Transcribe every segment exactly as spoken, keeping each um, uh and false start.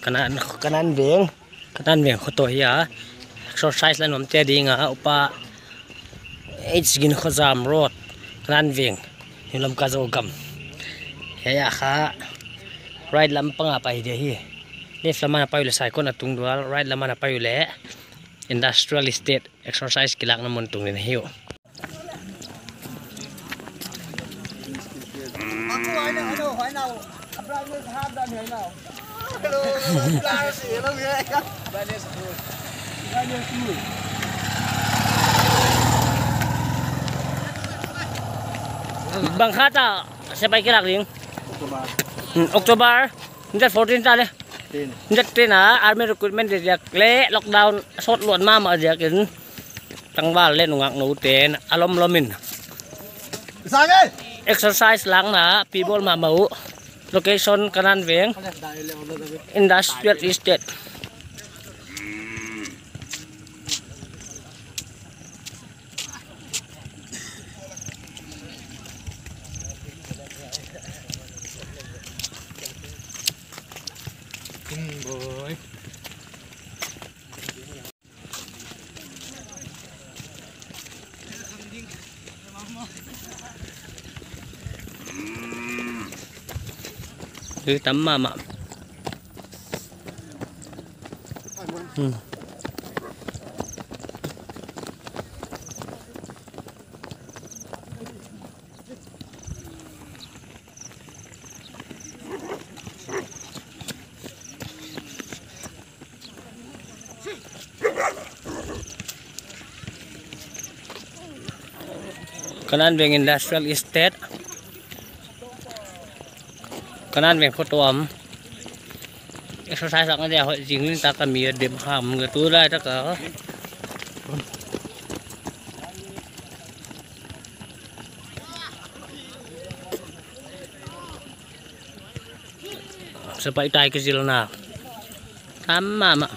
Kanan, Kanan Veng, Kanan Veng khoto hi a. Exercise la nuamte ding a, Upa H Ginkhozam Road, Kanan Veng, New Lamka Zogam. Hiai a kha right lam pang a pai dia hi. Left lam a na pai uleh Saikot a tungdual, right lam a na pai uleh Industrial Estate, exercise kilakna mun tung ding hi uh. Bang kha ta sepaih kilak ding? October. Hmm, October. Date fourteen ta le. Ten. Date ten a army recruitment dia leh lockdown sawt luat mahmah ziakin tangval leh nungak nou ten alom lom in exercise lakna pi bawl mahmah uh. Location Kanan Veng Industrial Estate. Ui, tam mahmah. Hmm. Kanan Veng Industrial Estate. Kanan Veng khoto am. Exercise lakna dia hoih zing in ta ka mi a dem ham ka tu lai ta ka. Sepaih tai kizilna tam mahmah.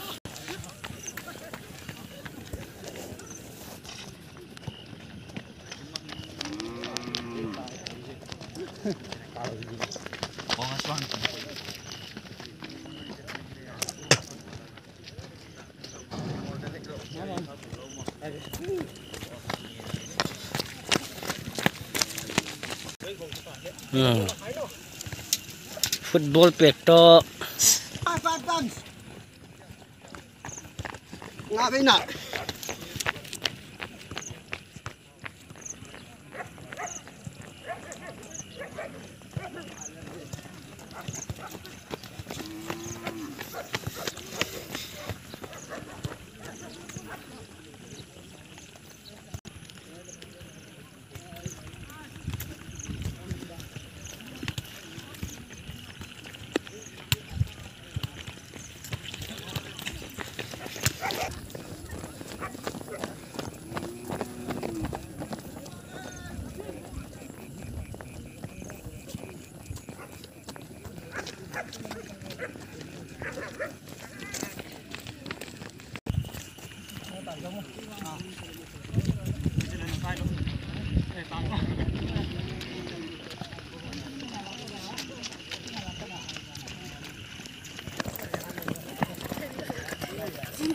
Hmm. Football pet toh.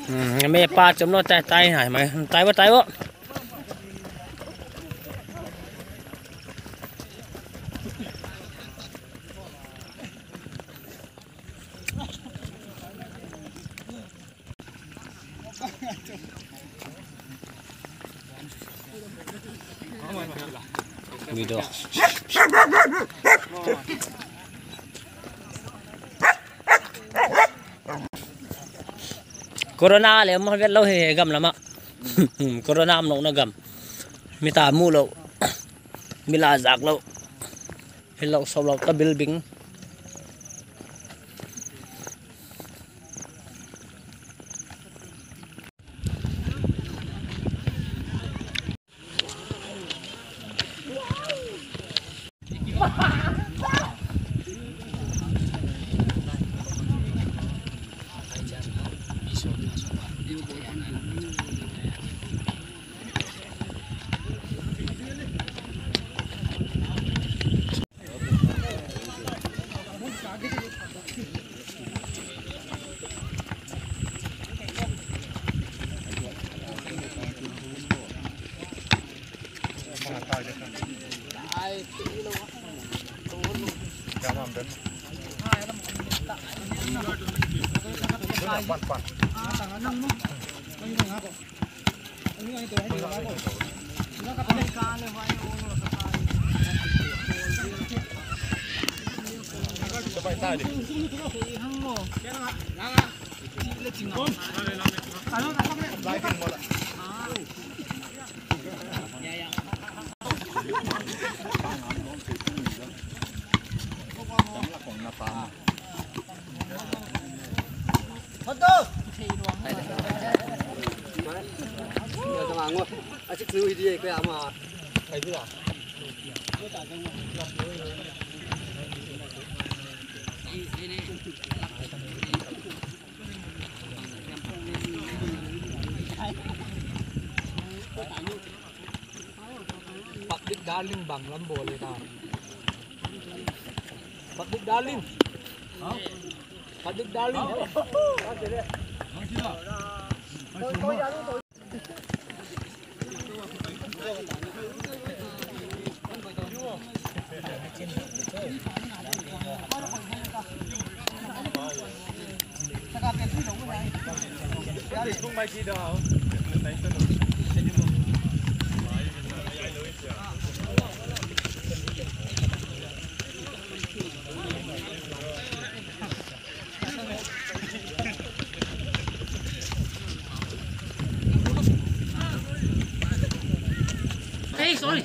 Hmm, me pa chom lo tai tai hai mai. Tai bo, tai bo. Video. Corona leh mah vet lou hi gam lam ah. Corona om louhna gam. Mi ta mu lou. Mi la zak lou. Hi lou sou lou ka bil bing. Public darling bang lam bawl le ta. Public darling. Public darling. Hey, sorry.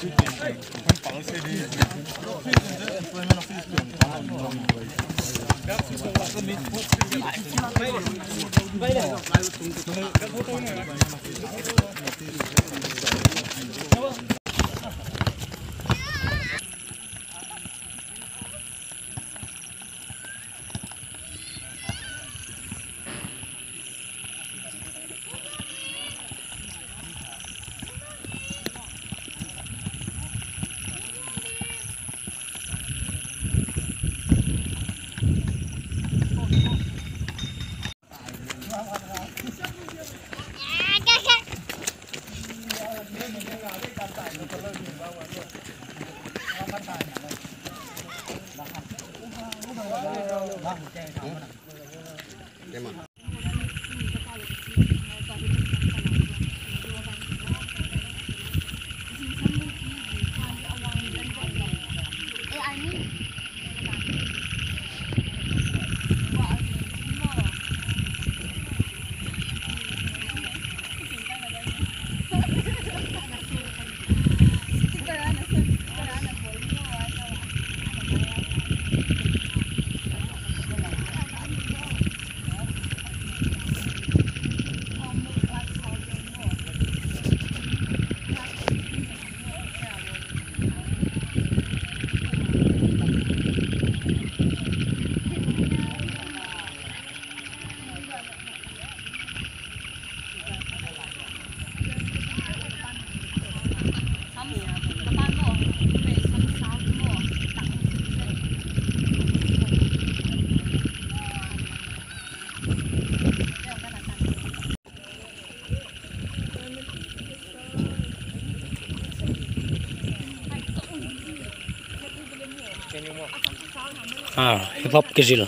Ah, hip hop kizil.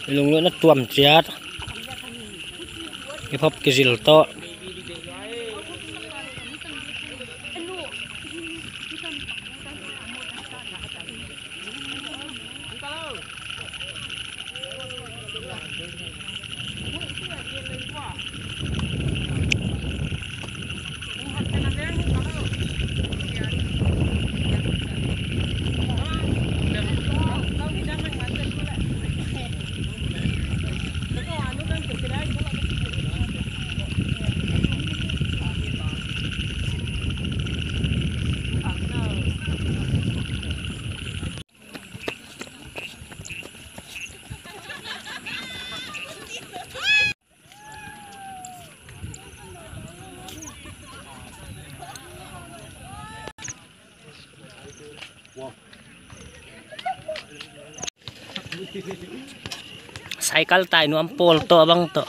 Lunglut na tuam chiat. Hip hop kizil toh. Cycle tai nuam pawl toh bang toh.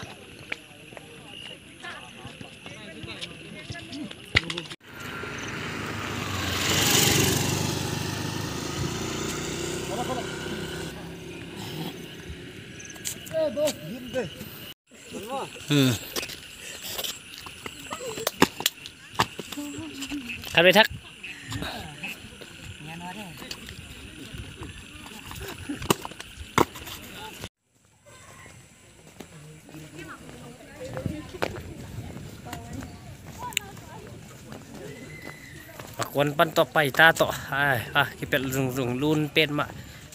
Hmm. Khat bai thak. A kuan pan toh pai ta toh. Ai, a kipelh zungzung lun petmah.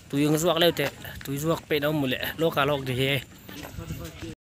Tui hong zuak leu te, tui zuak petmah om uleh, lawk a lawk di hi.